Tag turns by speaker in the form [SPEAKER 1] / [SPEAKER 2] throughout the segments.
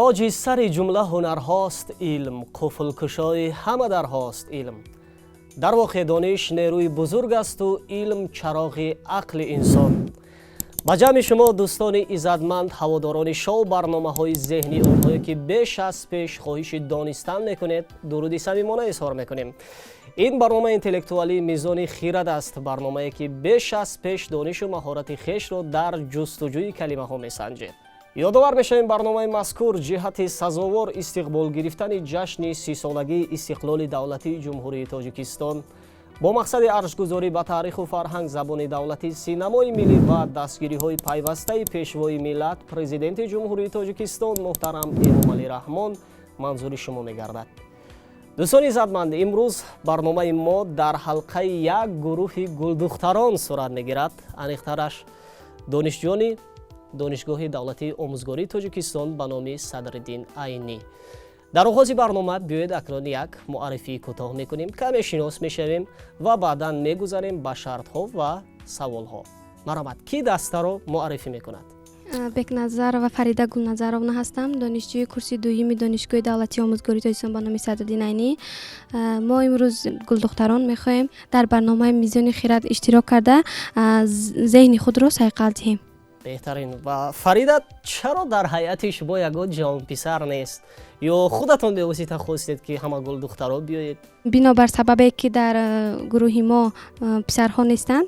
[SPEAKER 1] Тоҷи сари ҷумла ҳунарҳост илм, қуфлкушои ҳама дарҳост илм. Дар воқеъ дониш нерӯи бузург асту илм чароғи ақли инсон. Ба ҷамъи шумо, дӯстони иззатманд, ҳаводорони шоу барномаҳои зеҳнӣ, онҳое ки беш аз пеш хоҳиши донистан мекунед, дуруди самимона изҳор мекунем. Ин барномаи интеллектуалӣ «Мизони хирад» аст, барномае ки беш аз пеш донишу маҳорати хешро дар ҷустуҷӯи калимаҳо месанҷед. Ёдовар мешавем, барномаи мазкур ҷиҳати сазовор истиқбол гирифтани ҷашни 30-солагии истиқлоли давлатии Ҷумҳурии Тоҷикистон бо мақсади арҷгузорӣ ба таъриху фарҳанг, забони давлатӣ, синамои миллӣ ва дастгириҳои пайвастаи Пешвои миллат, Президенти Ҷумҳурии Тоҷикистон муҳтарам Эмомалӣ Раҳмон манзури шумо мегардад. Дӯстони иззатманд, имрӯз барномаи мо дар ҳалқаи як гурӯҳи гулдухтарон сурат мегирад, аниқтараш донишҷӯёни Донишгоҳи давлатии омӯзгории Тоҷикистон ба номи Садриддин Айнӣ. Дар оғози барнома биёед, акнун як муаррифии кӯтоҳ мекунем, каме шинос мешавем ва баъдан мегузарем ба шартҳо ва саволҳо. Марҳамат, кӣ дастаро муаррифӣ мекунад?
[SPEAKER 2] Бекназарова Фарида Гулназаровна ҳастам, донишҷӯи курси дуюми Донишгоҳи давлатии омӯзгории Тоҷикистон ба номи Садриддин Айнӣ. Мо имрӯз, гулдухтарон, мехоҳем дар барномаи «Мизони хирад» иштирок карда, зеҳни худро сайқал диҳем.
[SPEAKER 1] Беҳтарин. Ва Фарида, чаро дар ҳайати шумо ягон ҷавонписар нест ё худатон бевосита хостед, ки ҳама гулдухтаро биёед?
[SPEAKER 2] Бинобар сабабе ки дар гурӯҳи мо писарҳо нестанд,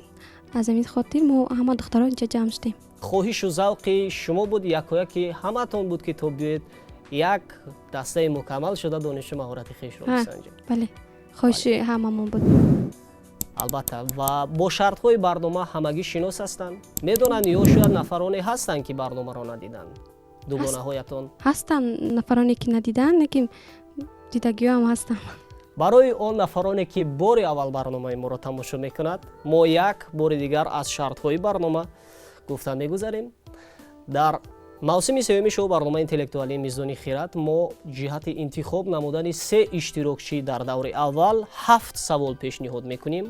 [SPEAKER 2] аз ҳамин хотир мо ҳама духтарон инҷа ҷамъ шудем.
[SPEAKER 1] Хоҳишу завқи шумо буд, якояки ҳамаатон буд, ки то биёед, як дастаи мукаммал шуда донишу маҳорати хешро бисанҷед?
[SPEAKER 2] Бале, хоҳиши ҳамамон буд.
[SPEAKER 1] Албатта. Ва бо шартҳои барнома ҳамагӣ шинос ҳастанд, медонанд ё шояд нафароне ҳастанд, ки барномаро надиданд, дугонаҳоятон?
[SPEAKER 2] Ҳастанд нафароне, ки надиданд, лекин дидагиҳоам ҳастанд.
[SPEAKER 1] Барои он нафароне, ки бори аввал барномаи моро тамошо мекунад, мо як бори дигар аз шартҳои барнома гуфта мегузарем. Дар мавсими сеюми шоу барномаи интеллектуалии «Мизони хирад» мо ҷиҳати интихоб намудани се иштирокчӣ дар даври аввал ҳафт савол пешниҳод мекунем,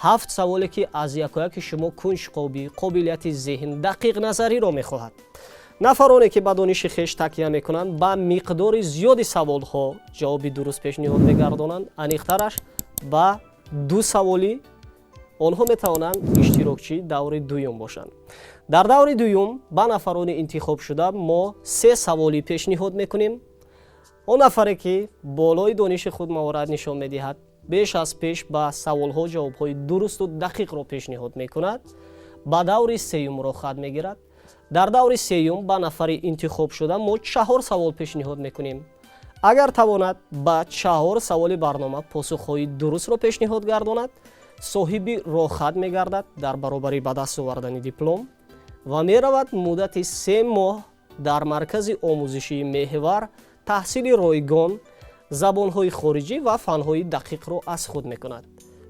[SPEAKER 1] ҳафт саволе, ки аз якояки шумо кунҷкобӣ, қобилияти зеҳн, дақиқназариро мехоҳад. Нафароне, ки ба дониши хеш такя мекунанд, ба миқдори зиёди саволҳо ҷавоби дуруст пешниҳод мегардонанд, аниқтараш ба ду саволӣ, онҳо метавонанд иштирокчии даври дуюм бошанд. Дар даври дуюм ба нафарони интихобшуда мо се саволӣ пешниҳод мекунем. Он нафаре, ки болои дониши худ маҳорат нишон медиҳад, беш аз пеш ба саволҳо ҷавобҳои дурусту дақиқро пешниҳод мекунад, ба даври сеюм роҳхат мегирад. Дар даври сеюм ба нафари интихобшуда мо чаҳор савол пешниҳод мекунем. Агар тавонад ба чаҳор саволи барнома посухҳои дурустро пешниҳод гардонад, соҳиби роҳхат мегардад дар баробари ба даст овардани диплом ва меравад муддати 3 моҳ дар маркази омӯзишии «Меҳвар» таҳсили ройгон, забонҳои хориҷӣ ва фанҳои дақиқро аз худ мекунад.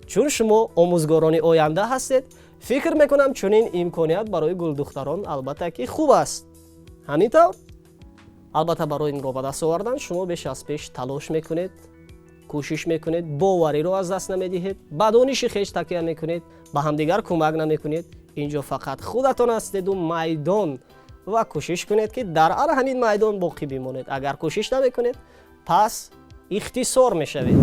[SPEAKER 1] Чун шумо омӯзгорони оянда ҳастед, фикр мекунам, чунин имконият барои гулдухтарон албатта ки хуб аст. Ҳамин тавр, албатта, барои инро ба даст овардан шумо беш аз пеш талош мекунед, кӯшиш мекунед, бовариро аз даст намедиҳед, ба дониши хеш такя мекунед, ба ҳамдигар кӯмак намекунед. Инҷо фақат худатон ҳастеду майдон, ва кӯшиш кунед, ки дар ана ҳамин майдон боқӣ бимонед. Агар кӯшиш намекунед, пас ихтисор мешавед.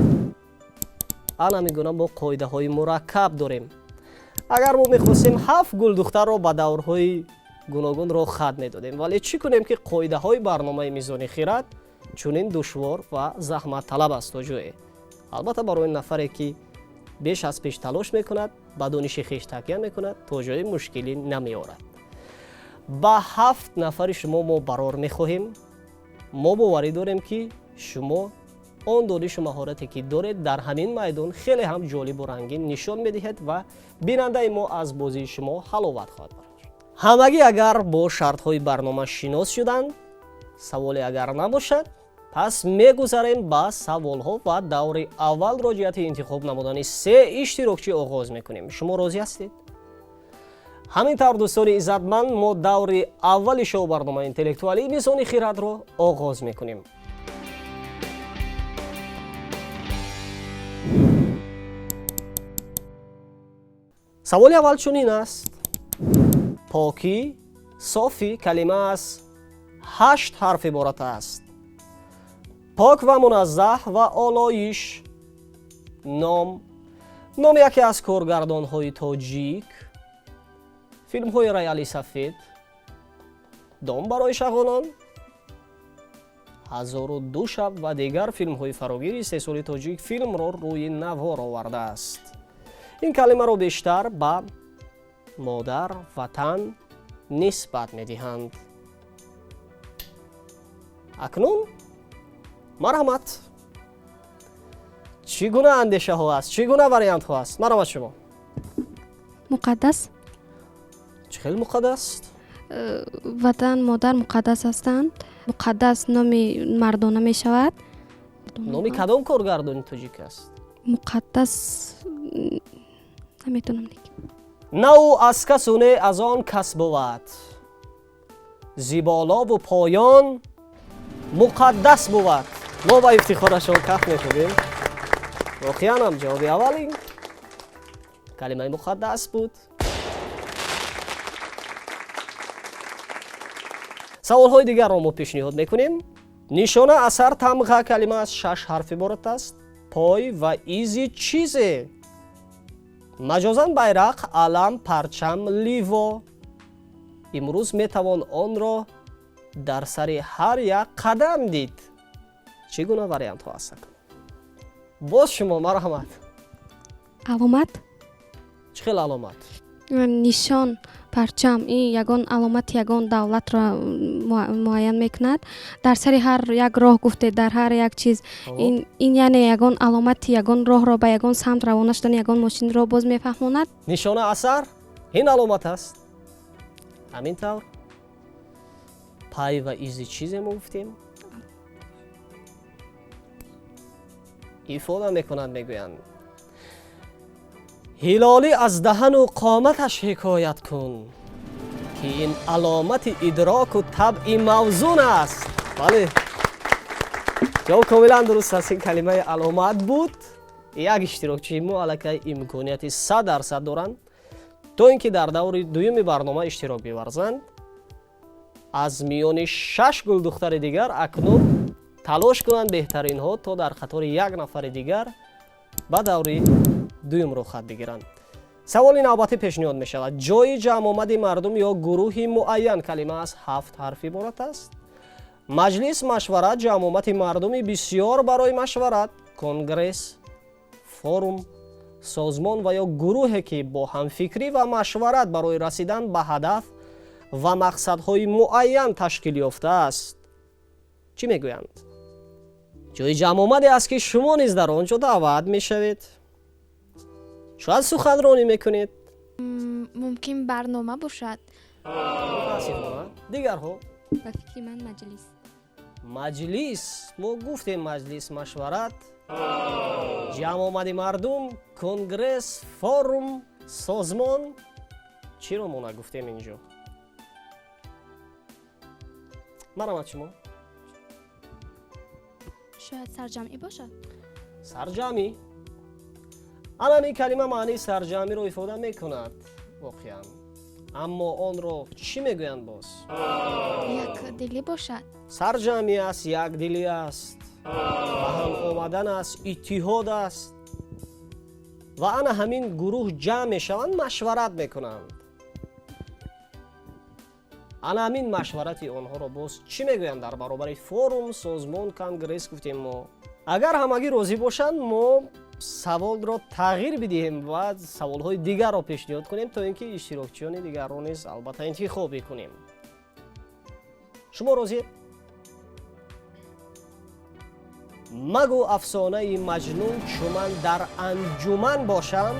[SPEAKER 1] Ана ҳамин гуна мо қоидаҳои мураккаб дорем. Агар мо мехостем, ҳафт гулдухтарро ба даврҳои гуногун роҳхат медодем, вале чӣ кунем, ки қоидаҳои барномаи «Мизони хирад» чунин душвор ва заҳматталаб аст то ҷое. Албатта, барои нафаре, ки беш аз пеш талош мекунад, ба дониши хеш такя мекунад, то ҷои мушкилӣ намеорад. Ба ҳафт нафари шумо мо барор мехоҳем. Мо боварӣ дорем, ки шумо он донишу маҳорате, ки доред, дар ҳамин майдон хеле ҳам ҷолибу рангин нишон медиҳед ва бинандаи мо аз бозии шумо ҳаловат хоҳад бардошт. Ҳамагӣ агар бо шартҳои барнома шинос шуданд, саволе агар набошад, пас мегузарем ба саволҳо ва даври аввалро ҷиҳати интихоб намудани се иштирокчӣ оғоз мекунем. Шумо розӣ ҳастед? Ҳамин тавр, дӯстони иззатманд, мо даври аввали шоу барномаи интеллектуалии «Мизони хирадро» оғоз мекунем. Саволи аввал чунин аст: покӣ, софӣ калима аз 8 ҳарф иборат аст. Пок ва муназзаҳ ва олоиш. Ном. Номи яке аз коргардонҳои тоҷик. Филмҳои Рояли сафед. Дом барои шағолон. 1002 шаб ва дигар филмҳои фарогири истеҳсоли тоҷик филмро рӯи навор овардааст. Ин калимаро бештар ба модар, ватан нисбат медиҳанд. Акнун марҳамат, чӣ гуна андешаҳо аст, чӣ гуна вариантҳо аст? Марҳамат шумо.
[SPEAKER 2] Муқаддас.
[SPEAKER 1] Чӣ хел муқаддас?
[SPEAKER 2] Ватан, модар муқаддас ҳастанд. Муқаддас номи мардона мешавад.
[SPEAKER 1] Номи кадом коргардони тоҷик аст?
[SPEAKER 2] Муқаддас наметонам.
[SPEAKER 1] На ӯ аз касу не аз он кас бувад, зи болову поён муқаддас бувад. Мо ба ифтихорашон каф мекунем. Воқеан ҳам ҷавоби аввал ин калимаи муқаддас буд. Саволҳои дигарро мо пешниҳод мекунем. Нишона, асар, тамға калима аз 6 ҳарф иборат аст. Пой ва изи чизе. Маҷозан байрақ, алам, парчам, ливо. Имрӯз метавон онро дар сари ҳар як қадам дид. Чӣ гуна вариантҳо ҳастанд? Боз шумо марҳамат.
[SPEAKER 2] Аломат?
[SPEAKER 1] Чӣ хел аломат?
[SPEAKER 2] Нишон, парчам, ин ягон аломати ягон давлатро муайян мекунад. Дар сари ҳар як роҳ гуфте, дар ҳар як чиз. Ин яъне ягон аломати ягон роҳро ба ягон самт равона шудани ягон мошинро боз мефаҳмонад.
[SPEAKER 1] Нишона, асар ин аломат аст. Ҳамин тавр пай ва изи чизе мо гуфтем ифода мекунад, мегӯянд. Ҳилолӣ аз даҳану қоматаш ҳикоят кун, ки ин аломати идроку табъи мавзун аст. Бале, ҷавоб комилан дуруст аст. Ин калимаи аломат буд. Як иштирокчии мо аллакай имконияти 100% доранд, то ин ки дар даври дуюми барнома иштирок биварзанд. Аз миёни 6 гулдухтари дигар акнун талош кунанд беҳтаринҳо, то дар қатори як нафари дигар ба даври дуюм рӯхат бигиранд. Саволи навбатӣ пешниҳод мешавад. Ҷои ҷамъомади мардум ё гурӯҳи муайян калима аз 7 ҳарф иборат аст. Маҷлис, машварат, ҷамъомади мардуми бисёр барои машварат, конгресс, форум, созмон ва ё гурӯҳе ки бо ҳамфикрӣ ва машварат барои расидан ба ҳадаф ва мақсадҳои муайян ташкил ёфтааст. Чӣ мегӯянд? Ҷои ҷамъомаде аст, ки шумо низ дар он ҷо даъват мешавед. Шояд суханронӣ мекунед.
[SPEAKER 3] Мумкин барнома бошад.
[SPEAKER 1] Мутаассифона. Дигарҳо?
[SPEAKER 2] Ба фикри ман маҷлис.
[SPEAKER 1] Маҷлис. Мо гуфтем маҷлис, машварат, ҷамъомади мардум, конгресс, форум, созмон. Чиро мо нагуфтем инҷо? Марҳамат шумо.
[SPEAKER 3] Шояд сарҷамъӣ бошад.
[SPEAKER 1] Сарҷамъӣ. Ана ин калима маънии сарҷамъиро ифода мекунад воқеан. Аммо онро чӣ мегӯянд боз?
[SPEAKER 3] Якдилӣ бошад.
[SPEAKER 1] Сарҷамъӣ аст, якдилӣ аст, ба ҳам омадан аст, иттиҳод аст. Ва ана ҳамин гурӯҳ ҷамъ мешаванд, машварат мекунанд. Ана ҳамин машварати онҳоро боз чӣ мегӯянд дар баробари форум, созмон, конгресс гуфтем мо? Агар ҳамагӣ розӣ бошанд, мо саволро тағйир бидиҳем ва саволҳои дигарро пешниҳод кунем, то ин ки иштирокчиёни дигарро низ албатта интихоб бикунем. Шумо розиед? Магӯ афсонаи маҷнун, чуман дар анҷуман бошам,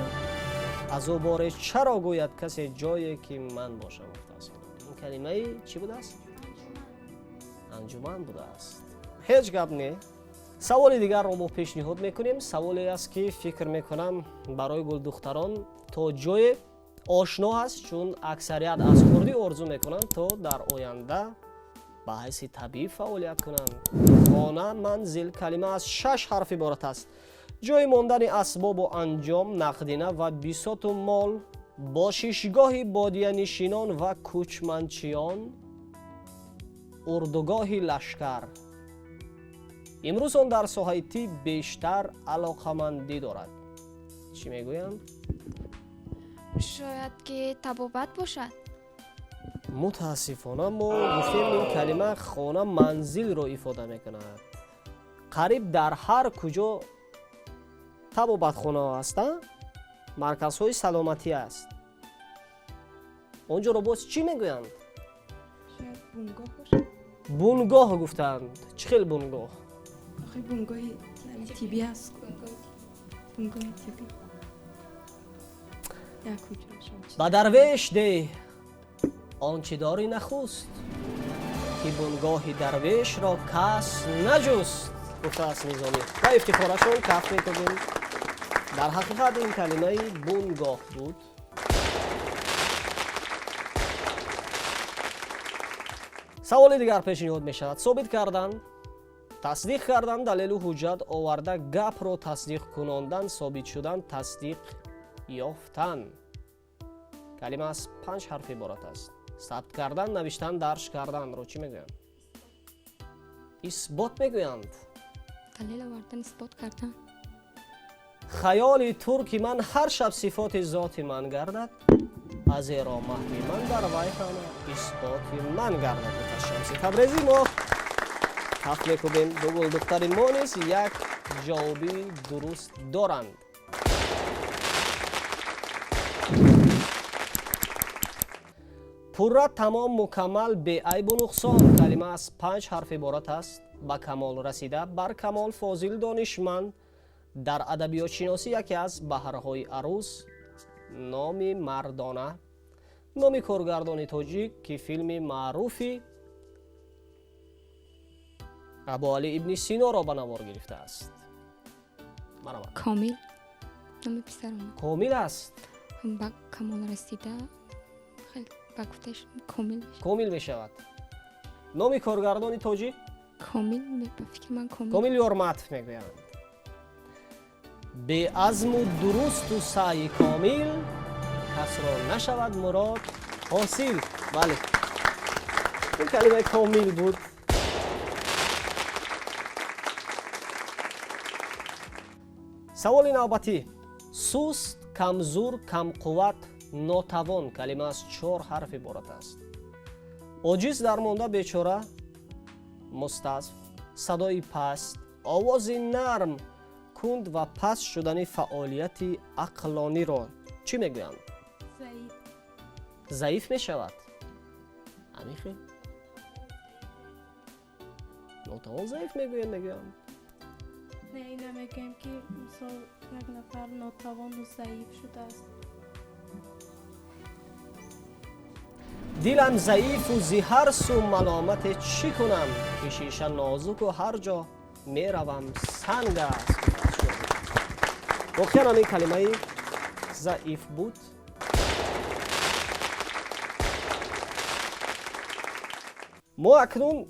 [SPEAKER 1] аз ӯ боре чаро гӯяд касе ҷое ки ман бошам, гуфтааст. Ин калимаи чӣ будааст? Анҷуман будааст. Ҳеҷ гап не. Саволи дигарро мо пешниҳод мекунем. Саволе аст, ки фикр мекунам барои гулдухтарон то ҷое ошно аст, чун аксарият аз хурдӣ орзу мекунанд, то дар оянда ба ҳайси табиб фаъолият кунанд. Хона, манзил калима аз 6 ҳарф иборат аст. Ҷои мондани асбобу анҷом, нақдина ва бисоту мол, бошишгоҳи бодиянишинон ва кӯчманчиён. Урдугоҳи лашкар. Имрӯз он дар соҳаи тиб бештар алоқамандӣ дорад. Чӣ мегӯянд?
[SPEAKER 3] Шояд ки табобат бошад.
[SPEAKER 1] Мутаассифона, мо гуфтем, ин калима хона, манзилро ифода мекунад. Қариб дар ҳар куҷо табобатхонаҳо ҳастанд, марказҳои саломатӣ аст. Он ҷоро боз чӣ мегӯянд?
[SPEAKER 4] Шояд бунгоҳ бошад.
[SPEAKER 1] Бунгоҳ гуфтанд. Чӣ хел бунгоҳ?
[SPEAKER 4] Охир бунгоҳи тиббӣ аст, бунгоҳи тиббӣ, як ҳуҷрашон.
[SPEAKER 1] Ба дарвеш деҳ он чӣ дорӣ нахуст, ки бунгоҳи дарвешро кас наҷуст, гуфтааст Низомӣ. Ба ифтихорашон каф мекунем. Дар ҳақиқат ин калимаи бунгоҳ буд. Саволи дигар пешниҳод мешавад. Собит кардан, тасдиқ кардан, далелу ҳуҷҷат оварда гапро тасдиқ кунондан, собит шудан, тасдиқ ёфтан. Калима аз панҷ ҳарф иборат аст. Сабт кардан, навиштан, дарҷ карданро чӣ мегӯянд? Исбот мегӯянд.
[SPEAKER 2] Далел овардан, исбот кардан.
[SPEAKER 1] Хаёли турки ман ҳар шаб сифоти зоти ман гардад, азеро маҳви ман дар вай ҳама исботи ман гардад, гуфт Шамси Табрезӣ. Мо каф мекӯбем. Ду гулдухтари мо низ як ҷавоби дуруст доранд. Пурра, тамом, мукаммал, беайбу нуқсон. Калима аз панҷ ҳарф иборат аст. Ба камол расида, бар камол, фозил, донишманд. Дар адабиётшиносӣ яке аз баҳрҳои аруз. Номи мардона. Номи коргардони тоҷик, ки филми маъруфи Абуалӣ ибни Синоро ба навор гирифтааст. Марҳамат.
[SPEAKER 2] Комил, номи писарона.
[SPEAKER 1] Комил аст.
[SPEAKER 2] Ба камол расида, хеле ба гуфтаи шумо комил мешавад.
[SPEAKER 1] Комил мешавад. Номи коргардони тоҷик?
[SPEAKER 2] Комил, ба фикри ман, Комил.
[SPEAKER 1] Комил Ёрматов мегӯянд. Беазму дурусту саъи комил касро нашавад мурод ҳосил. Бале, ин калимаи комил буд. Саволи навбатӣ. Суст, камзур, камқувват, нотавон. Калима аз чор ҳарф иборат аст. Оҷиз, дармонда, бечора, мустазъаф, садои паст, овози нарм, кунд ва паст шудани фаъолияти ақлониро чӣ мегӯянд?
[SPEAKER 4] Заиф.
[SPEAKER 1] Заиф мешавад. Ҳамин хел нотавон, заиф мегӯем, мегӯям.
[SPEAKER 5] Не, ина мегӯем, ки мисол як нафар нотавону заиф шудааст.
[SPEAKER 1] Дилам заифу зи ҳар су маломате, чӣ кунам, ки шиша нозуку ҳар ҷо меравам санг аст. Воқеан ҳамин калимаи заиф буд. Мо акнун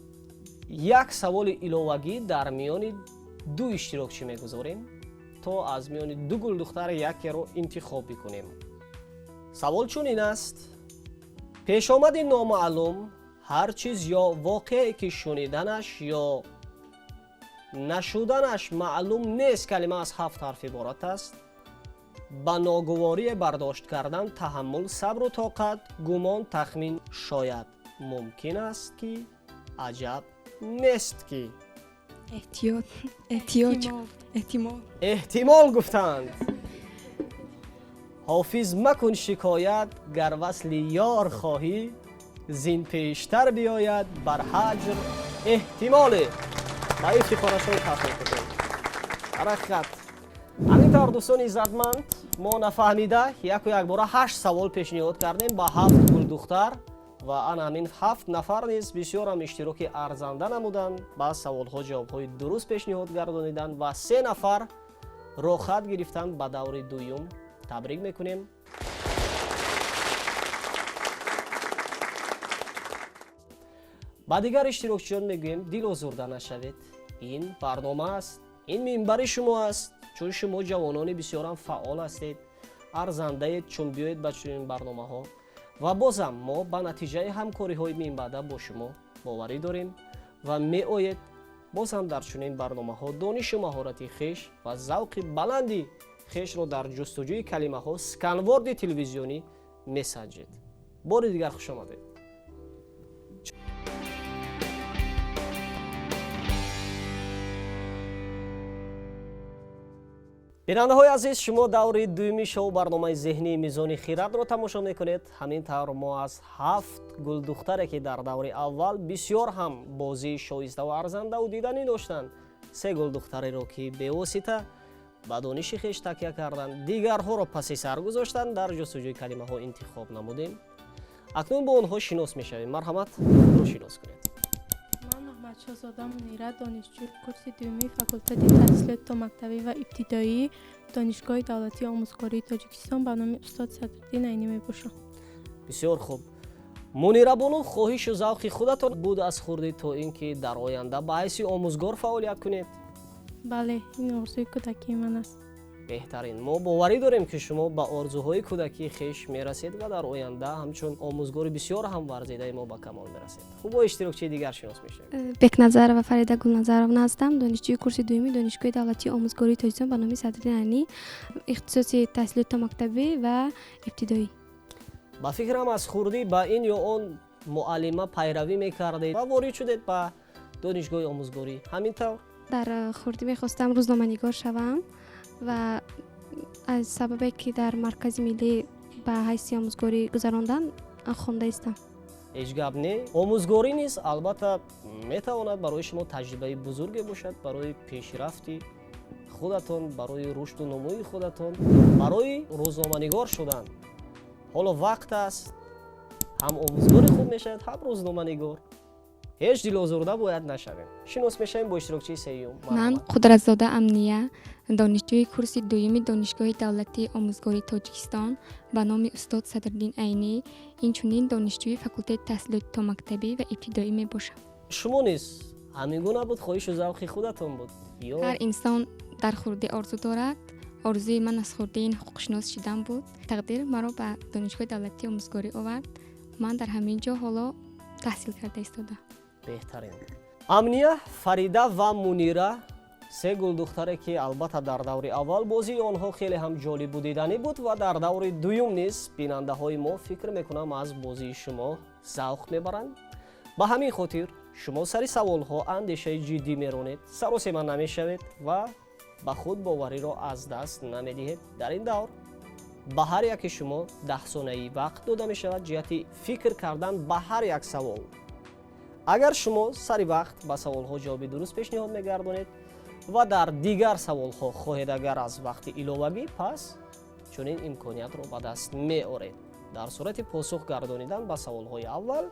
[SPEAKER 1] як саволи иловагӣ дар миёни ду иштирокчӣ мегузорем, то аз миёни ду гулдухтар якеро интихоб бикунем. Савол чунин аст: пешомади номаълум, ҳар чиз ё воқеае, ки шуниданаш ё нашуданаш маълум нест. Калима аз ҳафт ҳарф иборат аст. Ба ногуворие бардошт кардан, таҳаммул, сабру тоқат, гумон, тахмин, шояд, мумкин аст ки, аҷаб нест ки.
[SPEAKER 4] Эҳтиёт, эҳтиёҷ, эҳтимол.
[SPEAKER 1] Эҳтимол гуфтанд. Ҳофиз, макун шикоят, гар васли ёр хоҳӣ, зин пештар биёяд бар ҳаҷр эҳтимоле. Ба ифтихорашон каф мекунем. Дар ҳақиқат ҳамин тавр, дӯстони иззатманд, мо нафаҳмида яку якбора ҳашт савол пешниҳод кардем ба ҳафт гулдухтар ва ана ҳамин ҳафт нафар низ бисёрам иштироки арзанда намуданд, ба саволҳо ҷавобҳои дуруст пешниҳод гардониданд ва се нафар роҳхат гирифтанд ба даври дуюм. Табрик мекунем. Ба дигар иштирокчиён мегӯем: дилозурда нашавед, ин барнома аст, ин минбари шумо аст, чун шумо ҷавонони бисёрам фаъол ҳастед, арзандаед, чун биёед ба чунин барномаҳо ва бозам мо ба натиҷаи ҳамкориҳои минбаъда бо шумо Боварӣ дорем ва меоед боз ҳам дар чунин барномаҳо донишу маҳорати хеш ва завқи баланди хешро дар ҷустуҷӯи калимаҳо сканворди телевизионӣ месанҷед. Бори дигар хуш омадед. Бинандаҳои азиз, шумо даври дуюми шоу барномаи зеҳнии Мизони хирадро тамошо мекунед. Ҳамин тавр мо аз 7 гулдухтаре, ки дар даври аввал бисёр ҳам бозии шоиставу арзандаву диданӣ доштанд, 3 гулдухтареро, ки бевосита ба дониши хеш такя карданд, дигарҳоро паси сар гузоштанд, дар ҷустуҷӯи калимаҳо интихоб намудем. Акнун бо онҳо шинос мешавем. Марҳамат, худро шинос кунед.
[SPEAKER 5] Ман Аҳмадшоҳзода Мунира, донишҷӯи курси дуюми факултети таҳсилоти томактабӣ ва ибтидоии Донишгоҳи давлатии омӯзгории Тоҷикистон ба номи устод Садриддин Айнӣ мебошам.
[SPEAKER 1] Бисёр хуб. Мунира бону, хоҳишу завқи худатон буд аз хурдӣ то ин ки дар оянда ба ҳайси омӯзгор фаъолият кунед?
[SPEAKER 5] Бале, ин орзуи кӯдакии ман аст.
[SPEAKER 1] Беҳтарин. Мо боварӣ дорем, ки шумо ба орзуҳои кӯдакии хеш мерасед ва дар оянда ҳамчун омӯзгори бисёр ҳам варзидаи мо ба камол мерасед. Хуб, бо иштирокчии дигар шинос мешавем.
[SPEAKER 2] Бекназарова Фарида Гулназаровна ҳастам, донишҷӯи курси дуюми Донишгоҳи давлатии омӯзгории Тоҷикистон ба номи Садриддин Айнӣ, ихтисоси таҳсилоти томактабӣ ва ибтидоӣ.
[SPEAKER 1] Ба фикрам, аз хурдӣ ба ин ё он муаллима пайравӣ мекардед ва ворид шудед ба донишгоҳи омӯзгорӣ. Ҳамин тавр?
[SPEAKER 2] Дар хурдӣ мехостам рӯзноманигор шавам ва аз сабабе, ки дар маркази миллӣ ба ҳайси омӯзгорӣ гузарондан, хонда истам.
[SPEAKER 1] Ҳеҷ гап не. Омӯзгорӣ низ албатта метавонад барои шумо таҷрибаи бузурге бошад барои пешрафти худатон, барои рушду нумӯи худатон, барои рӯзноманигор шудан. Ҳоло вақт аст, ҳам омӯзгори хуб мешавад, ҳам рӯзноманигор. Ҳеҷ дилозурда бояд нашавем. Шинос мешавем бо иштирокчии сеюм.
[SPEAKER 3] Ман Қудратзода Амния, донишҷӯи курси дуюми Донишгоҳи давлатии омӯзгории Тоҷикистон ба номи устод Садриддин Айнӣ, инчунин донишҷӯи факултети таҳсилоти томактабӣ ва ибтидоӣ мебошам.
[SPEAKER 1] Шумо низ ҳамин гуна буд хоҳишу завқи худатон буд ё?
[SPEAKER 3] Ҳар инсон дар хурдӣ орзу дорад. Орзуи ман аз хурдӣ ин ҳуқуқшинос шудан буд. Тақдир маро ба Донишгоҳи давлатии омӯзгорӣ овард. Ман дар ҳамин ҷо ҳоло таҳсил карда истодаам.
[SPEAKER 1] Беҳтарин. Амния, Фарида ва Мунира, се гулдухтаре, ки албатта дар даври аввал бозии онҳо хеле ҳам ҷолибу диданӣ буд ва дар даври дуюм низ бинандаҳои мо, фикр мекунам, аз бозии шумо завқ мебаранд. Ба ҳамин хотир шумо сари саволҳо андешаи ҷиддӣ меронед, саросема намешавед ва ба худ бовариро аз даст намедиҳед. Дар ин давр ба ҳар яке шумо 10 сонаи вақт дода мешавад ҷиҳати фикр кардан ба ҳар як савол. Агар шумо сари вақт ба саволҳо ҷавоби дуруст пешниҳод мегардонед ва дар дигар саволҳо хоҳед агар аз вақти иловагӣ, пас чунин имкониятро ба даст меоред. Дар сурати посух гардонидан ба саволҳои аввал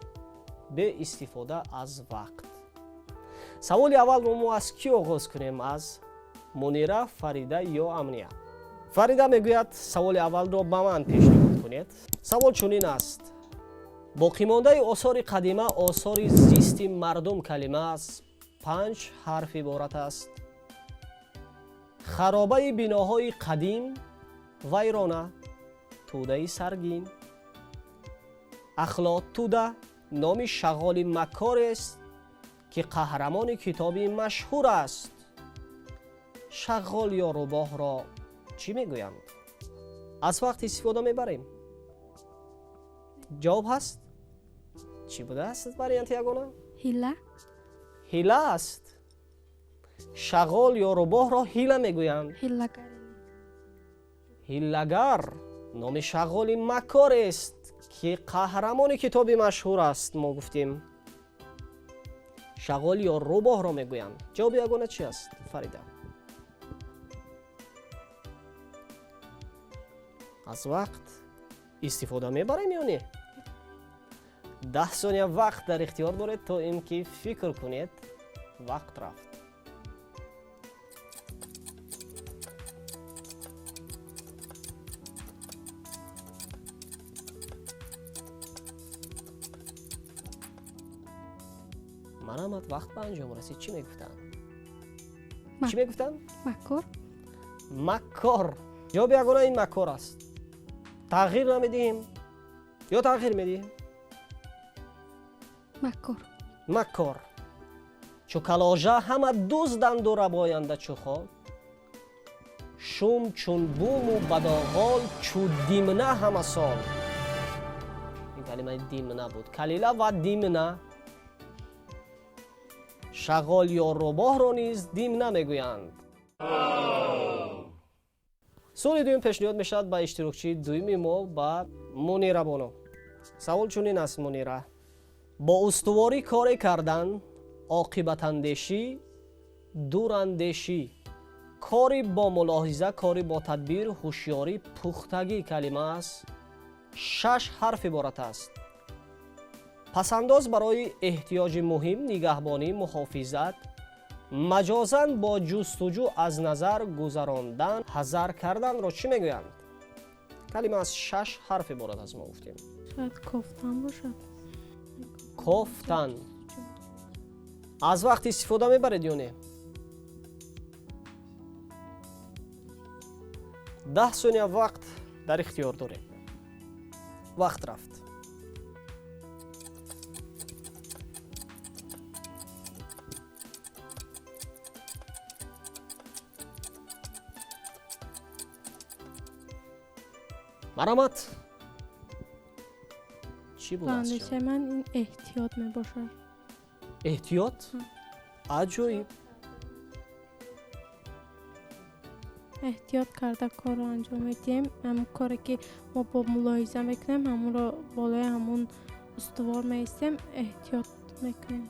[SPEAKER 1] бе истифода аз вақт. Саволи аввалро мо аз кӣ оғоз кунем? Аз Мунира, Фарида ё Амния? Фарида мегӯяд, саволи аввалро ба ман пешниҳод кунед. Савол чунин аст: боқимондаи осори қадима, осори зисти мардум калима аст, 5 ҳарф иборат аст. Харобаи биноҳои қадим, вайрона, тӯдаи саргин. Ахлот тӯда номи шағоли маккорест, ки қаҳрамони китоби машҳур аст. Шағол ё рӯбоҳро чӣ мегӯянд? Аз вақт истифода мебарем. Ҷавоб ҳаст? Чӣ будааст варианти ягона?
[SPEAKER 2] Ҳила.
[SPEAKER 1] Ҳила аст. Шағол ё рӯбоҳро ҳила мегӯянд.
[SPEAKER 2] Ҳилагар.
[SPEAKER 1] Ҳилагар номи шағоли маккорест, ки қаҳрамони китоби машҳур аст. Мо гуфтем шағол ё рӯбоҳро мегӯянд. Ҷавоби ягона чи аст, Фарида? Аз вақт истифода мебарем ё не? 10 сония вақт дар ихтиёр доред то ин ки фикр кунед. Вақт рафт. Марамат, вақт ба анҷом расид. Чӣ мегуфтанд? Чӣ мегуфтанд?
[SPEAKER 2] Маккор.
[SPEAKER 1] Маккор. Ҷавоби ягона ин маккор аст. Тағйир намедиҳем ё тағйир медиҳем?
[SPEAKER 2] Маккор.
[SPEAKER 1] Маккор. Чу каложа ҳама дузданду рабоянда чу хок, шум чун буму бадоғол чу димна ҳама сол. Ин калимаи димна буд. Калила ва димна. Шағол ё рӯбоҳро низ димна мегӯянд. Суоли дуюм пешниҳод мешавад ба иштирокчии дуюми мо, ба Мунира боно. Савол чунин аст, Мунира: бо устуворӣ коре кардан, оқибатандешӣ, дурандешӣ, кори бо мулоҳиза, кори бо тадбир, ҳушёрӣ, пухтагӣ. Калима аст, шаш ҳарф иборат аст. Пасандоз барои эҳтиёҷи муҳим, нигаҳбонӣ, муҳофизат, маҷозан бо ҷустуҷӯ аз назар гузарондан, ҳазар карданро чӣ мегӯянд? Калима аз шаш ҳарф иборат аст, мо гуфтем.
[SPEAKER 5] Шояд кофтан бошад.
[SPEAKER 1] Кофтан. Аз вақт истифода мебаред ё не? 10 сония вақт дар ихтиёр дорем. Вақт рафт. Марҳамат, чӣ буд?
[SPEAKER 5] Ба андешаи ман ин эҳтиёт мебошад.
[SPEAKER 1] Эҳтиёт? Аҷоиб.
[SPEAKER 5] Эҳтиёт карда корро анҷом медиҳем. Ҳамон коре ки мо бо мулоҳиза мекунем, ҳамонро болои ҳамон устувор меистем, эҳтиёт мекунем.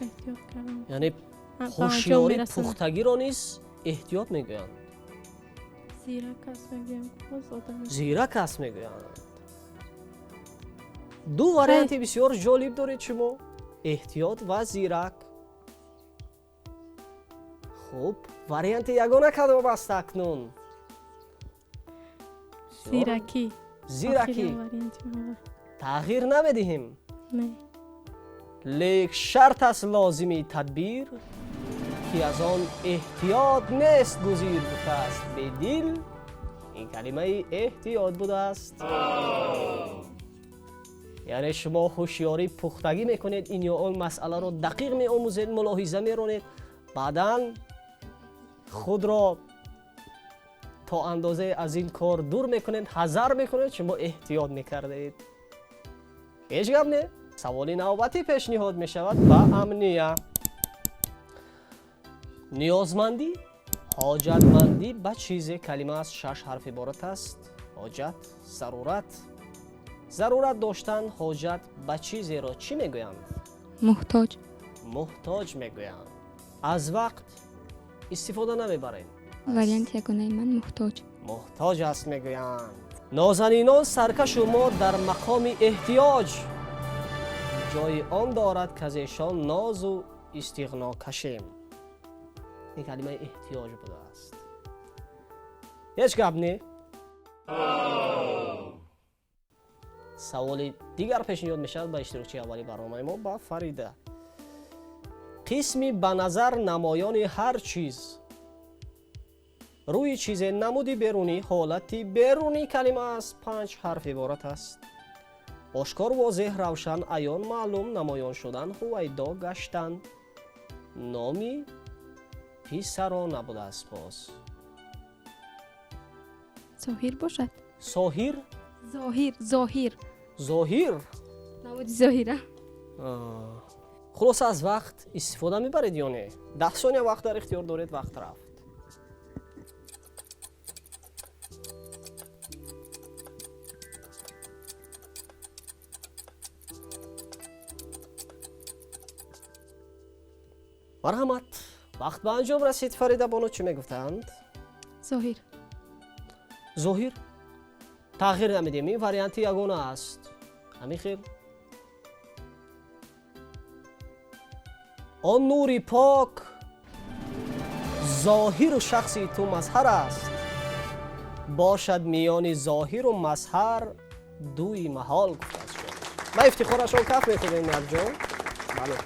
[SPEAKER 5] Эҳтиёт кардан.
[SPEAKER 1] Яъне ҳушёрӣ, пухтагиро низ эҳтиёт мегӯянд.
[SPEAKER 5] Зирак аст мегӯям. Боз одам
[SPEAKER 1] зирак аст мегӯянд. Ду варианти бисёр ҷолиб доред шумо: эҳтиёт ва зирак. Хуб, варианти ягона кадом аст акнун?
[SPEAKER 5] Зиракӣ.
[SPEAKER 1] Зиракӣ. Тағйир намедиҳем.
[SPEAKER 5] Не.
[SPEAKER 1] Лек шарт аст лозими тадбир, ки аз он эҳтиёт нест гузир, гуфтааст бедил. Ин калимаи эҳтиёт будааст. Яъне шумо ҳушёрӣ, пухтагӣ мекунед, ин ё он масъаларо дақиқ меомӯзед, мулоҳиза меронед, баъдан худро то андозае аз ин кор дур мекунед, ҳазар мекунед, шумо эҳтиёт мекардаед. Ҳеҷ гап не. Саволи навбатӣ пешниҳод мешавад ба Амния. Ниёзмандӣ, ҳоҷатмандӣ ба чизе. Калима аз шаш ҳарф иборат аст. Ҳоҷат, зарурат. Зарурат доштан, ҳоҷат ба чизеро чӣ мегӯянд?
[SPEAKER 3] Муҳтоҷ.
[SPEAKER 1] Муҳтоҷ мегӯянд. Аз вақт истифода намебарем.
[SPEAKER 3] Варианти ягонаи ман муҳтоҷ.
[SPEAKER 1] Муҳтоҷ аст мегӯянд. Нозанинон саркашу мо дар мақоми эҳтиёҷ, ҷои он дорад, ки аз эшон нозу истиғно кашем. Ин калимаи эҳтиёҷ будааст. Ҳеҷ гап не. Саволи дигар пешниҳод мешавад ба иштирокчии аввали барномаи мо, ба Фарида. Қисми ба назар намоёни ҳар чиз, рӯи чизе, намуди берунӣ, ҳолати берунӣ. Калима аз панҷ ҳарф иборат аст. Ошкор, возеҳ, равшан, аён, маълум, намоён шудан, ҳувайдо гаштан. Номи писаро набудааст боз.
[SPEAKER 2] Зоҳир бошад.
[SPEAKER 1] Соҳир?
[SPEAKER 2] Зоҳир, зоҳир.
[SPEAKER 1] Зоҳир.
[SPEAKER 2] Намуди зоҳира.
[SPEAKER 1] Хулоса, аз вақт истифода мебаред ё не? 10 сония вақт дар ихтиёр доред. Вақт рафт. Марҳамат, вақт ба анҷом расид. Фарида боно, чӣ мегуфтанд?
[SPEAKER 2] Зоҳир.
[SPEAKER 1] Зоҳир. Тағйир намедиҳем, ин варианти ягона аст. Ҳамин хел. Он нури пок зоҳиру шахси ту мазҳар аст, бошад миёни зоҳиру мазҳар дуи маҳол, гуфтааст шоир. Ба ифтихорашон каф мекунем якҷо. Бале.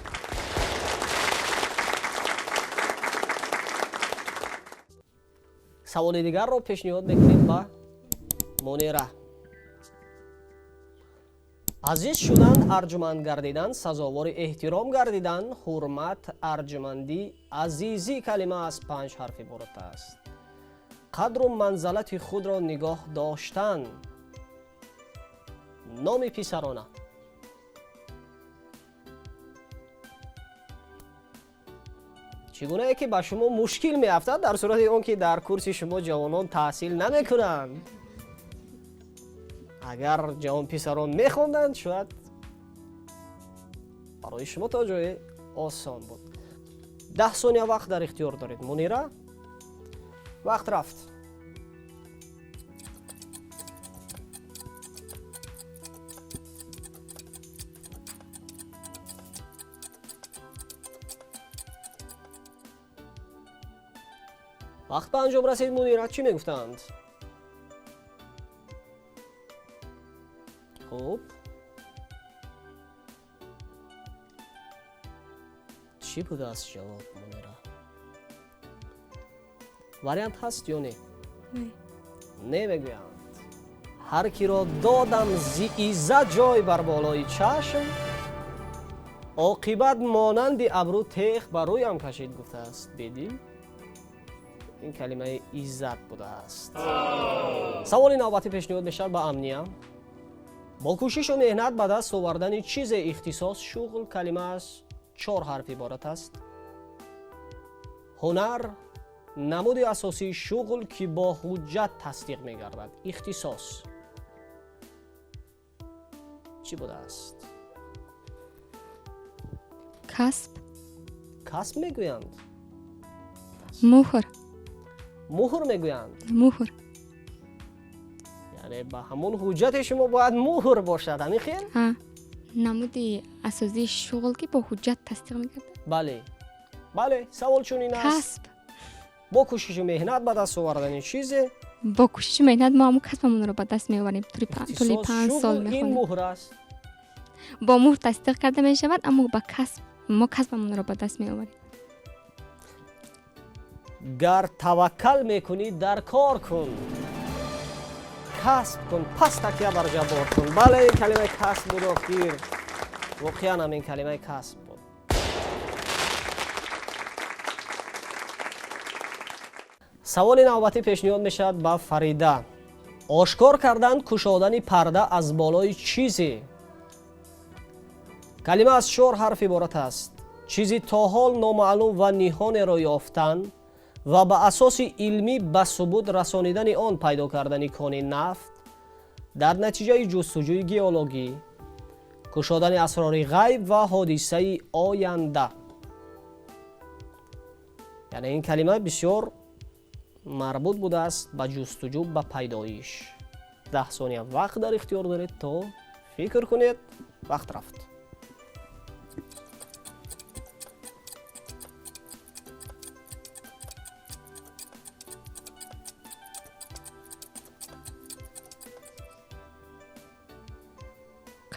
[SPEAKER 1] Саволи дигарро пешниҳод мекунем ба Мунира. Азиз шудан, арҷуманд гардидан, сазовори эҳтиром гардидан, ҳурмат, арҷумандӣ, азизӣ калима аз панҷ ҳарф иборат аст. Қадру манзалати худро нигоҳ доштан. Номи писарона. Чӣ гунае ки ба шумо мушкил меафтад дар сурати он ки дар курси шумо ҷавонон таҳсил намекунанд. Агар ҷавонписарон мехонданд, шояд барои шумо то ҷое осон буд. 10 сония вақт дар ихтиёр доред. Мунира, вақт рафт. Вақт ба анҷом расид. Мунира, чӣ мегуфтанд? Хуб, чӣ будааст ҷавоб, Мунира? Вариант ҳаст ё не? Не мегӯянд. Ҳар киро додам зи иззат ҷой бар болои чашм, оқибат монанди абрӯ тех ба рӯям кашид, гуфтааст Бедил. Ин калимаи иззат будааст. Саволи навбатӣ пешниҳод мешавад ба Амния. Бо кӯшишу меҳнат ба даст овардани чизе, ихтисос, шуғл, калима аз чор ҳарф иборат аст. Ҳунар, намуди асосии шуғл, ки бо ҳуҷҷат тасдиқ мегардад, ихтисос. Чӣ будааст?
[SPEAKER 3] Касб.
[SPEAKER 1] Касб мегӯянд.
[SPEAKER 3] Муҳр.
[SPEAKER 1] Муҳр мегӯянд.
[SPEAKER 3] Муҳр.
[SPEAKER 1] Яъне ба ҳамон ҳуҷҷате шумо бояд муҳр бошад, ҳамин хел?
[SPEAKER 3] Ҳа, намуди асосии шуғл, ки бо ҳуҷҷат тасдиқ мегардад.
[SPEAKER 1] Бале, бале, савол чунин аст.
[SPEAKER 3] Касб.
[SPEAKER 1] Бо кӯшишу меҳнат ба даст овардани чизе.
[SPEAKER 3] Бо кӯшишу меҳнат мо ҳамон касбамонро ба даст меоварем. Тӯли
[SPEAKER 1] Ихтисос,
[SPEAKER 3] 5 сол
[SPEAKER 1] шуғл, ин
[SPEAKER 3] мехонем.
[SPEAKER 1] муҳр аст.
[SPEAKER 3] Бо муҳр тасдиқ карда мешавад, аммо ба касб мо касбамонро ба даст меоварем.
[SPEAKER 1] Гар таваккал мекунӣ, дар кор кун, касб кун, пас такя бар ҷаббор кун. Бале, ин калимаи касб буд. Охир воқеан ҳам ин калимаи касб буд. Саволи навбатӣ пешниҳод мешавад ба Фарида. Ошкор кардан, кушодани парда аз болои чизе. Калима аз чор ҳарф иборат аст. Чизи то ҳол номаълум ва ниҳонеро ёфтан ва ба асоси илмӣ ба субут расонидани он, пайдо кардани кони нафт дар натиҷаи ҷустуҷӯи геологӣ, кушодани асрори ғайб ва ҳодисаи оянда. Яъне ин калима бисёр марбут будааст ба ҷустуҷӯ, ба пайдоиш. 10 сония вақт дар ихтиёр доред то фикр кунед. Вақт рафт.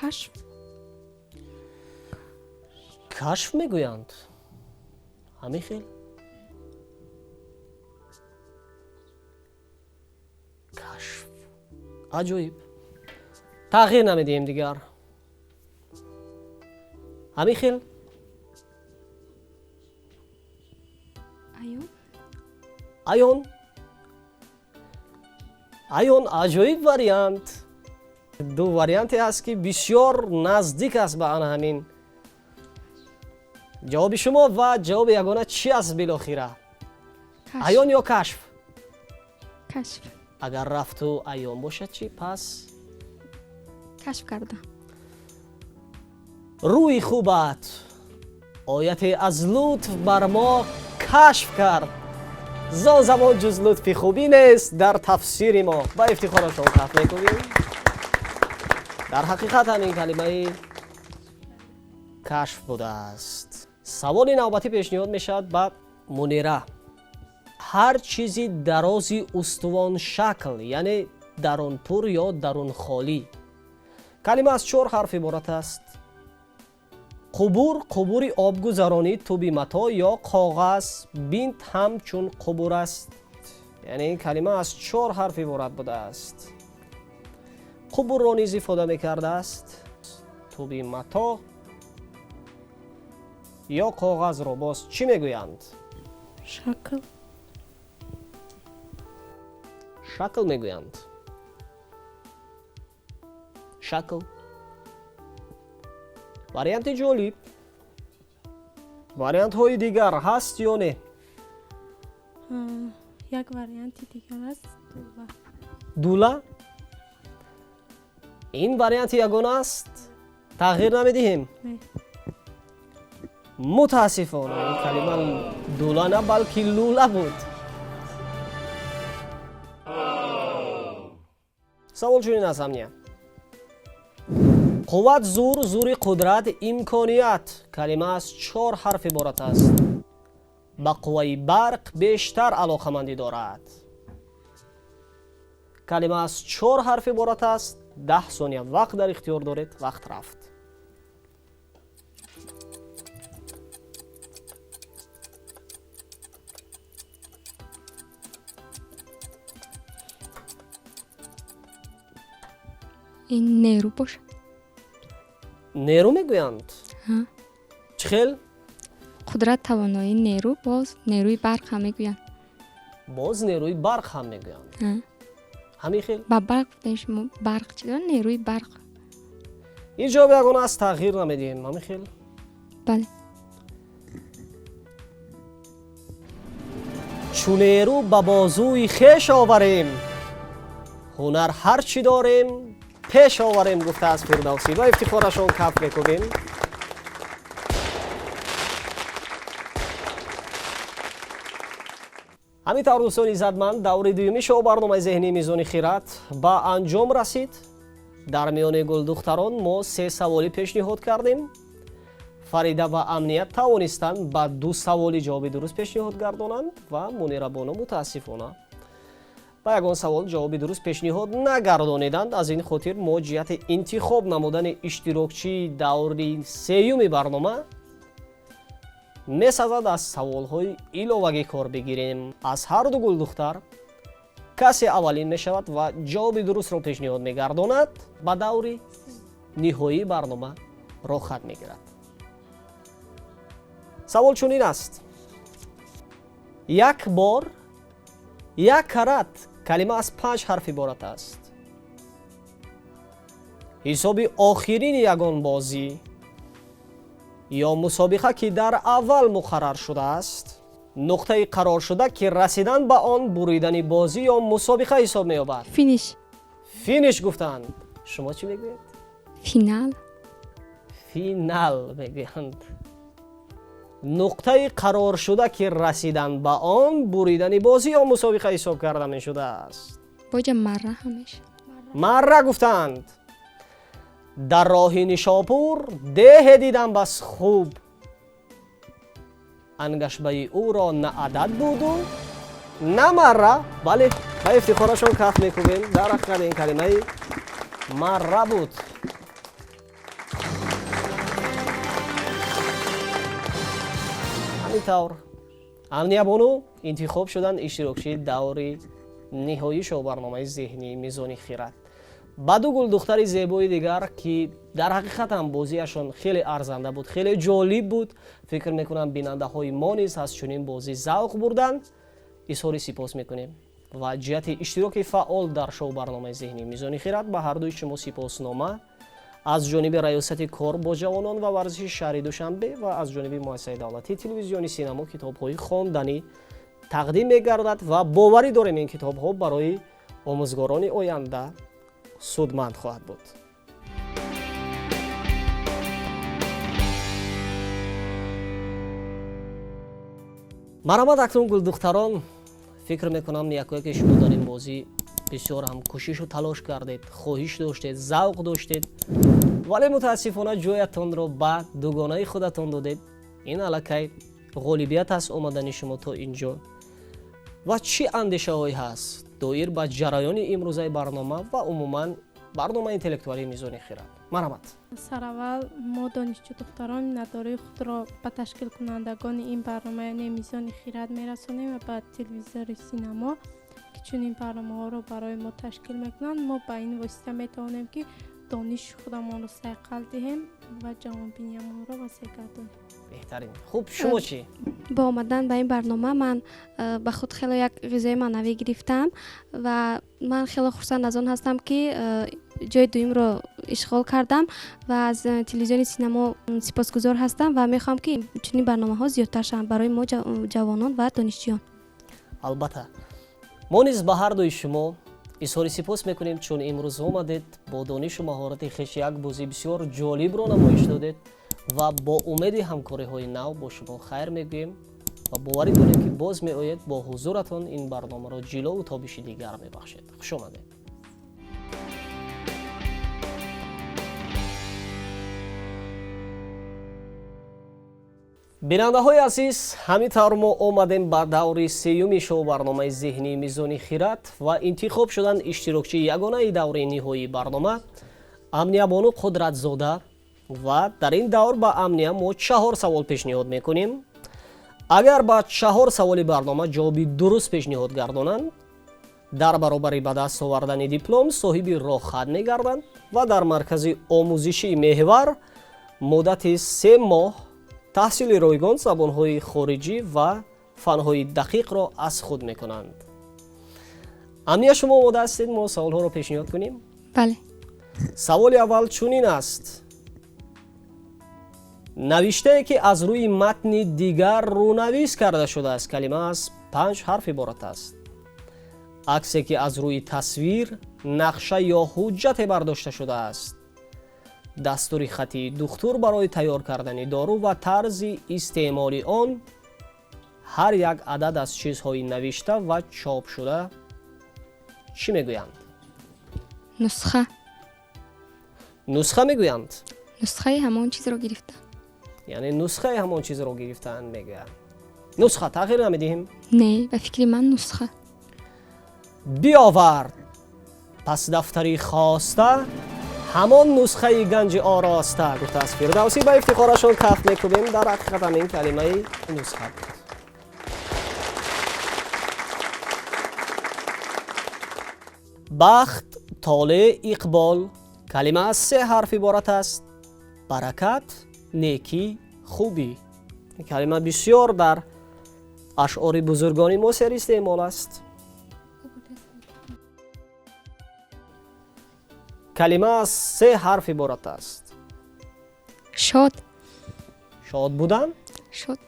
[SPEAKER 4] Кашф.
[SPEAKER 1] Кашф мегӯянд, ҳамин хел? Кашф, аҷоиб. Тағйир намедиҳем дигар, ҳамин хел?
[SPEAKER 2] Аён.
[SPEAKER 1] Аён, аён, аҷоиб вариант. Ду варианте ҳаст, ки бисёр наздик аст ба ана ҳамин ҷавоби шумо. Ва ҷавоби ягона чӣ аст билохира?
[SPEAKER 2] Кашф.
[SPEAKER 1] Аён ё кашф?
[SPEAKER 2] Кашф.
[SPEAKER 1] Агар рафту аён бошад чӣ пас?
[SPEAKER 2] Кашф карда.
[SPEAKER 1] Рӯи хубат ояте аз лутф бар мо кашф кард, зон замон ҷуз лутфи хубӣ нест дар тафсири мо. Ба ифтихорашон каф мекунем. Дар ҳақиқат ҳам ин калимаи кашф будааст. Саволи навбатӣ пешниҳод мешавад ба Мунира. Ҳар чизи дарози устувоншакл, яъне дарунпур ё дарунхолӣ. Калима аз чор ҳарф иборат аст. Қубур, қубури обгузаронӣ, туби матоъ ё коғаз, бинт ҳам чун қубур аст. Яъне ин калима аз чор ҳарф иборат будааст. Қубурро низ ифода мекардааст. мактуби матоъ ё коғазро боз чӣ мегӯянд?
[SPEAKER 5] Шакл.
[SPEAKER 1] Шакл мегӯянд. Шакл. Варианти ҷолиб. Вариантҳои дигар ҳаст ё не?
[SPEAKER 5] Як варианти дигар аст, дула.
[SPEAKER 1] Дула? Ин варианти ягона аст? Тағйир намедиҳем?
[SPEAKER 5] Не.
[SPEAKER 1] Мутаассифона, ин калима дула на, балки лула буд. Савол чунин аст, Амния. Қувват, зур, зури қудрат, имконият. Калима аз чор ҳарф иборат аст. Ба қувваи барқ бештар алоқамандӣ дорад. Калима аз чор ҳарф иборат аст. 10 сония вақт дар ихтиёр доред. Вақт рафт.
[SPEAKER 3] Ин нерӯ бошад.
[SPEAKER 1] Нерӯ мегӯянд?
[SPEAKER 3] Ҳа.
[SPEAKER 1] Чӣ хел?
[SPEAKER 3] Қудрат, тавоноӣ, нерӯ, боз нерӯи барқ ҳам мегӯянд.
[SPEAKER 1] Боз нерӯи барқ ҳам мегӯянд.
[SPEAKER 3] Ҳа.
[SPEAKER 1] Ҳамин хел?
[SPEAKER 3] Ба барқ гуфтем шумо, барқ чӣ дорад, нерӯи барқ.
[SPEAKER 1] Ин ҷавоб ягона аст, тағйир намедиҳем, ҳамин хел?
[SPEAKER 3] Бале.
[SPEAKER 1] Чу нерӯ ба бозуи хеш оварем, ҳунар ҳар чӣ дорем пеш оварем, гуфтааст Фирдавсӣ. Ба ифтихорашон каф мекунем. Ҳамин тавр, дӯстони иззатманд, даври дуюми шоу барномаи зеҳнии Мизони хират ба анҷом расид. Дар миёни гулдухтарон мо се саволӣ пешниҳод кардем. Фарида ва Амният тавонистанд ба ду саволи ҷавоби дуруст пешниҳод гардонанд ва Мунирабону мутаассифона ба ягон савол ҷавоби дуруст пешниҳод нагардониданд. Аз ин хотир мо ҷиҳати интихоб намудани иштирокчии даври сеюми барнома месазад аз саволҳои иловагӣ кор бигирем. Аз ҳарду гулдухтар касе аввалин мешавад ва ҷавоби дурустро пешниҳод мегардонад, ба даври ниҳоии барнома роҳхат мегирад. Савол чунин аст: як бор, як карат. Калима аз панҷ ҳарф иборат аст. Ҳисоби охирини ягон бозӣ ё мусобиқа, ки дар аввал муқаррар шудааст. Нуқтаи қароршуда, ки расидан ба он буридани бозӣ ё мусобиқа ҳисоб меёбад.
[SPEAKER 2] Финиш.
[SPEAKER 1] Финиш гуфтанд. Шумо чӣ мегӯед?
[SPEAKER 3] Финал.
[SPEAKER 1] Финал мегӯянд. Нуқтаи қароршуда, ки расидан ба он буридани бозӣ ё мусобиқа ҳисоб карда мешудааст.
[SPEAKER 3] Боҷа марра ҳамеша.
[SPEAKER 1] Марра гуфтанд. Дар роҳи Нишопур деҳе дидам бас хуб, ангашбаи ӯро на адад буду на марра. Бале, ба ифтихорашон каф мекӯбем. Дар ҳақиқат ин калимаи марра буд. Ҳамин тавр, Амниябону интихоб шуданд иштирокчии даври ниҳоии шоу-барномаи зеҳнии Мизони хират. Ба ду гулдухтари зебои дигар, ки дар ҳақиқат ҳам бозиашон хеле арзанда буд, хеле ҷолиб буд, фикр мекунам, бинандаҳои мо низ аз чунин бозӣ завқ бурданд, изҳори сипос мекунем ва ҷиҳати иштироки фаъол дар шоу-барномаи зеҳнии Мизони хират ба ҳардуи шумо сипоснома аз ҷониби Раёсати кор бо ҷавонон ва варзиши шаҳри Душанбе ва аз ҷониби Муассисаи давлатии телевизиони Синамо китобҳои хонданӣ тақдим мегардад ва боварӣ дорем, ин китобҳо барои омӯзгорони оянда судманд хоҳад буд. Марҳамат, акнун гулдухтарон, фикр мекунам, якояке шумо дар ин бозӣ бисёр ҳам кӯшишу талош кардед, хоҳиш доштед, завқ доштед, вале мутаассифона ҷоятонро ба дугонаи худатон додед. Ин аллакай ғолибият аст, омадани шумо то ин ҷо. Ва чӣ андешаҳое ҳаст доир ба ҷараёни имрӯзаи барнома ва умуман барномаи интеллектуалии Мизони хират? Марҳамат.
[SPEAKER 5] Сараввал мо, донишҷӯ духтарон, миннатдории худро ба ташкилкунандагони ин барнома, яъне Мизони хират, мерасонем ва ба телевизори Синамо, ки чунин барномаҳоро барои мо ташкил мекунанд. Мо ба ин восита метавонем, ки Дониши худамонро сайқал диҳем ва ҷаҳонбиниямонро васеъ гардонем.
[SPEAKER 1] Беҳтарин. Хуб, шумо чӣ?
[SPEAKER 2] Бо омадан ба ин барнома ман ба худ хеле як ғизои маънавӣ гирифтам ва ман хеле хурсанд аз он ҳастам, ки ҷои дуюмро ишғол кардам ва аз телевизиони Синамо сипосгузор ҳастам ва мехоҳам, ки чунин барномаҳо зиёдтар шаванд барои мо, ҷавонон ва донишҷӯён.
[SPEAKER 1] Албатта, мо низ ба ҳар дуи шумо изҳори сипос мекунем, чун имрӯз омадед, бо донишу маҳорати хеш як бозии бисёр ҷолибро намоиш додед ва бо умеди ҳамкориҳои нав бо шумо хайр мегӯем ва боварӣ дорем, ки боз меоед, бо ҳузуратон ин барномаро ҷилову тобиши дигар мебахшед. Хуш омадед. Бинандаҳои азиз, ҳамин тавр мо омадем ба даври сеюми шоу-барномаи зеҳнии Мизони хират ва интихоб шуданд иштирокчии ягонаи даври ниҳоии барнома, Амниябону Қудратзода. Ва дар ин давр ба Амния мо чаҳор савол пешниҳод мекунем. Агар ба чаҳор саволи барнома ҷавоби дуруст пешниҳод гардонанд, дар баробари ба даст овардани диплом соҳиби роҳхат мегарданд ва дар маркази омӯзишии Меҳвар муддати 3 моҳ таҳсили ройгон забонҳои хориҷӣ ва фанҳои дақиқро аз худ мекунанд. Амния, шумо омода ҳастед, мо саволҳоро пешниҳод кунем?
[SPEAKER 3] Бале.
[SPEAKER 1] Саволи аввал чунин аст: навиштае, ки аз рӯи матни дигар рӯнавис карда шудааст, калима аз панҷ ҳарф иборат аст. Аксе, ки аз рӯи тасвир, нақша ё ҳуҷҷате бардошта шудааст. Дастури хатии духтур барои тайёр кардани дору ва тарзи истеъмоли он. Ҳар як адад аз чизҳои навишта ва чопшуда чӣ мегӯянд?
[SPEAKER 3] Нусха.
[SPEAKER 1] Нусха мегӯянд.
[SPEAKER 3] Нусхаи ҳамон чизро гирифтам.
[SPEAKER 1] Яъне нусхаи ҳамон чизро гирифтаанд мегӯянд. Нусха, тағйир намедиҳем?
[SPEAKER 3] Не, ба фикри ман, нусха.
[SPEAKER 1] Биёвард пас дафтари хоста, ҳамон нусхаи ганҷи ороста, гуфтааст Фирдавсӣ. Ба ифтихорашон каф мекунем. Дар ҳақиқатам ин калимаи нусха буд. Бахт, толеъ, иқбол, калима аз се ҳарф иборат аст. Баракат, некӣ, хубӣ. Ин калима бисёр дар ашъори бузургони мо серистеъмол аст. Калима аз се ҳарф иборат аст.
[SPEAKER 3] Шод.
[SPEAKER 1] Шод будан.
[SPEAKER 3] Шод.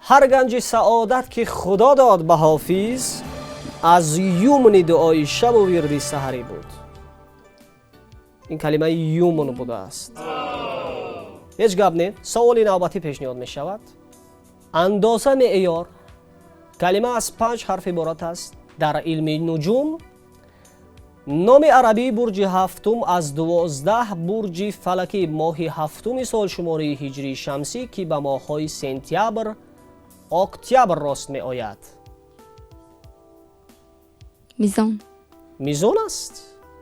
[SPEAKER 1] Ҳар ганҷи саодат, ки Худо дод ба Ҳофиз, аз юмни дуои шабу вирди саҳарӣ буд. Ин калимаи юмн будааст. Ҳеҷ гап не, саволи навбатӣ пешниҳод мешавад. Андоза, меъёр, калима аз панҷ ҳарф иборат аст. Дар илми нуҷум номи арабии бурҷи ҳафтум аз 12 бурҷи фалакӣ, моҳи ҳафтуми солшумории ҳиҷрии шамсӣ, ки ба моҳҳои сентябр, октябр рост меояд.
[SPEAKER 3] Мизон.
[SPEAKER 1] Мизон аст.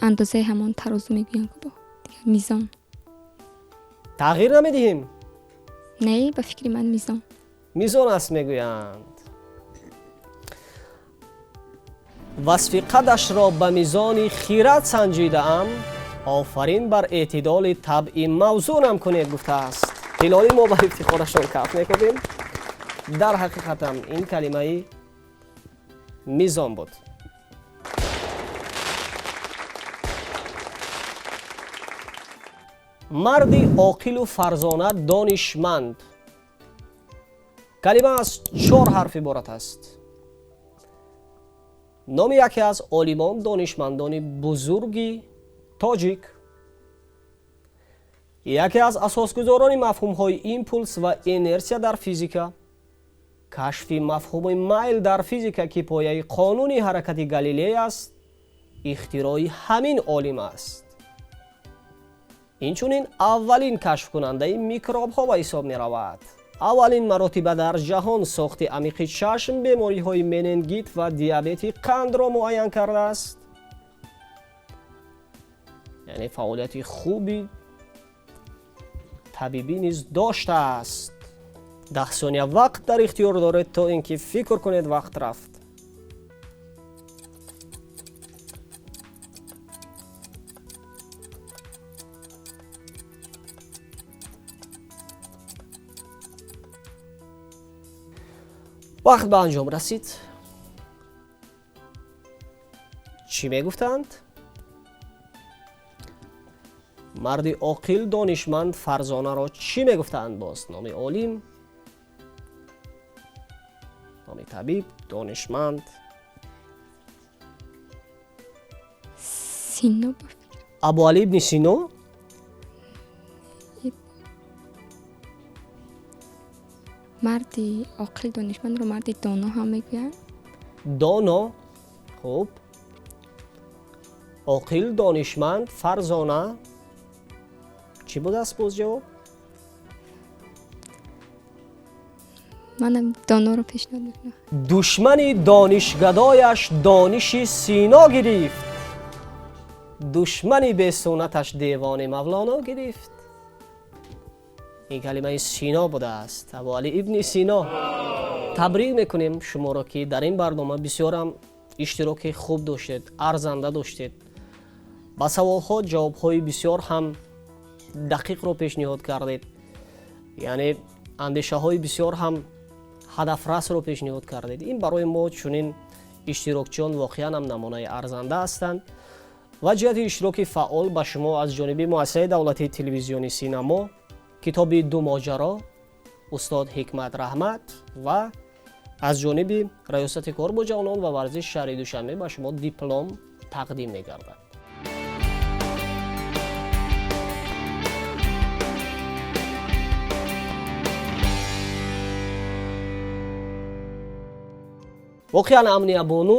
[SPEAKER 3] Андозаи ҳамон тарозу мегӯянд ку, бо дигар мизон.
[SPEAKER 1] Тағйир намедиҳем?
[SPEAKER 3] Не, ба фикри ман, мизон.
[SPEAKER 1] Мизон аст мегӯянд. Васфи қадашро ба мизони хират санҷидаам, офарин бар эътидоли табъи мавзунам кунед, гуфтааст Ҳилолӣ. Мо ба ифтихорашон каф мекунем. Дар ҳақиқатам ин калимаи мизон буд. Марди оқилу фарзона, донишманд, калима аз чор ҳарф иборат аст. Номи яке аз олимон, донишмандони бузурги тоҷик, яке аз асосгузорони мафҳумҳои импулс ва инерсия дар физика, кашфи мафҳуми майл дар физика, ки пояи қонуни ҳаракати Галилей аст, ихтирои ҳамин олим аст. Инчунин аввалин кашфкунандаи микробҳо ба ҳисоб меравад. Аввалин маротиба дар ҷаҳон сохти амиқи чашм, бемориҳои менингит ва диабети қандро муайян кардааст. Яъне фаъолияти хуби табибӣ низ доштааст. 10 сония вақт дар ихтиёр доред, то ин ки фикр кунед. Вақт рафт. Вақт ба анҷом расид. Чӣ мегуфтанд? Марди оқил, донишманд, фарзонаро чӣ мегуфтанд боз? Номи олим, номи табиб, донишманд.
[SPEAKER 3] Сино.
[SPEAKER 1] Абуали ибни Сино?
[SPEAKER 3] Марди оқил, донишмандро марди доно ҳам мегӯянд.
[SPEAKER 1] Доно. Хуб, оқил, донишманд, фарзона чӣ будааст боз ҷавоб?
[SPEAKER 3] Манам доноро пешниҳод мекунам.
[SPEAKER 1] Душмани донишгадояш дониши Сино гирифт, душмани бесуннаташ девони Мавлоно гирифт. Ин калимаи Сино будааст, Абуали ибни Сино. Табрик мекунем шуморо, ки дар ин барнома бисёрам иштироки хуб доштед, арзанда доштед, ба саволҳо ҷавобҳои бисёр ҳам дақиқро пешниҳод кардед, яъне андешаҳои бисёр ҳам ҳадафрасро пешниҳод кардед. Ин барои мо чунин иштирокчиён воқеан ҳам намунаи арзанда ҳастанд ва ҷиҳати иштироки фаъол ба шумо аз ҷониби муассисаи давлатии телевизиони Синамо китоби «Ду моҷаро» устод Ҳикмат Раҳмат ва аз ҷониби раёсати кор бо ҷавонон ва варзиши шаҳри Душанбе ба шумо диплом тақдим мегардад. Воқеан, Амния бону,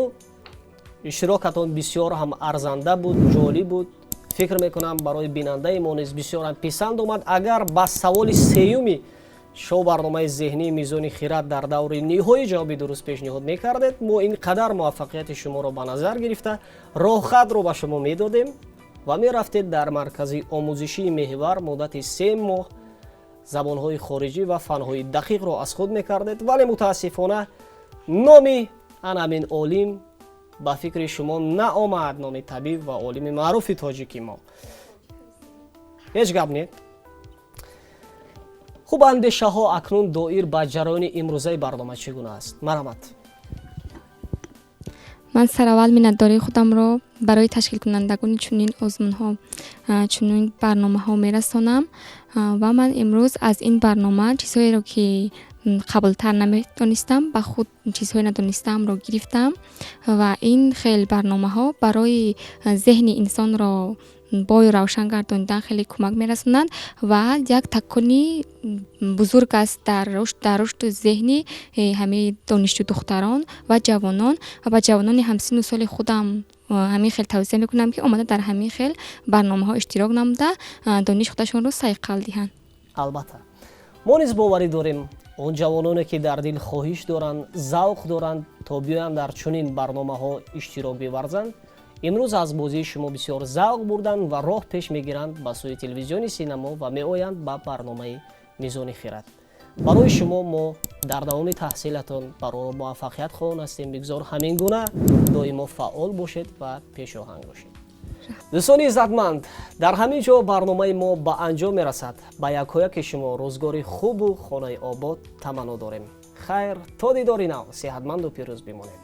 [SPEAKER 1] иштирокатон бисёр ҳам арзанда буд, ҷолиб буд. Фикр мекунам, барои бинандаи мо низ бисёр ҳам писанд омад. Агар ба саволи сеюми шоу барномаи зеҳнии «Мизони хират» дар даври ниҳоӣ ҷавоби дуруст пешниҳод мекардед, мо ин қадар муваффақияти шуморо ба назар гирифта роҳхатро ба шумо медодем ва мерафтед дар маркази омӯзишии «Меҳвар» муддати 3 моҳ забонҳои хориҷӣ ва фанҳои дақиқро аз худ мекардед. Вале мутаассифона номи ана ҳамин олим ба фикри шумо наомад, номи табиб ва олими маъруфи тоҷики мо. Ҳеҷ гап не. Хуб, андешаҳо акнун доир ба ҷараёни имрӯзаи барнома чӣ гуна аст? Марҳамат.
[SPEAKER 3] Ман сараввал миннатдории худамро барои ташкилкунандагони чунин озмунҳо, чунин барномаҳо мерасонам ва ман имрӯз аз ин барнома чизҳоеро, ки қаблтар намедонистам, ба худ чизҳое надонистаамро гирифтам ва ин хел барномаҳо барои зеҳни инсонро бою равшан гардонидан хеле кӯмак мерасонанд ва як такони бузург аст дар рушду зеҳни ҳамаи донишҷӯ духтарон ва ҷавонон ва ба ҷавонони ҳамсину соли худам ҳамин хел тавсия мекунам, ки омада дар ҳамин хел барномаҳо иштирок намуда, дониши худашонро сайқал диҳанд.
[SPEAKER 1] Албатта, мо низ боварӣ дорем, он ҷавононе, ки дар дил хоҳиш доранд, завқ доранд, то биёянд дар чунин барномаҳо иштирок биварзанд, имрӯз аз бозии шумо бисёр завқ бурданд ва роҳ пеш мегиранд ба сӯи телевизиони Синамо ва меоянд ба барномаи «Мизони хират». Барои шумо мо дар давоми таҳсилатон бароро муваффақият хоҳон ҳастем. Бигзор ҳамин гуна доимо фаъол бошед ва пешоҳанг бошед. Дӯстони иззатманд, дар ҳамин ҷо барномаи мо ба анҷом мерасад. Ба якояки шумо рӯзгори хубу хонаи обод таманно дорем. Хайр, то дидори нав, сеҳатманду пирӯз бимонед.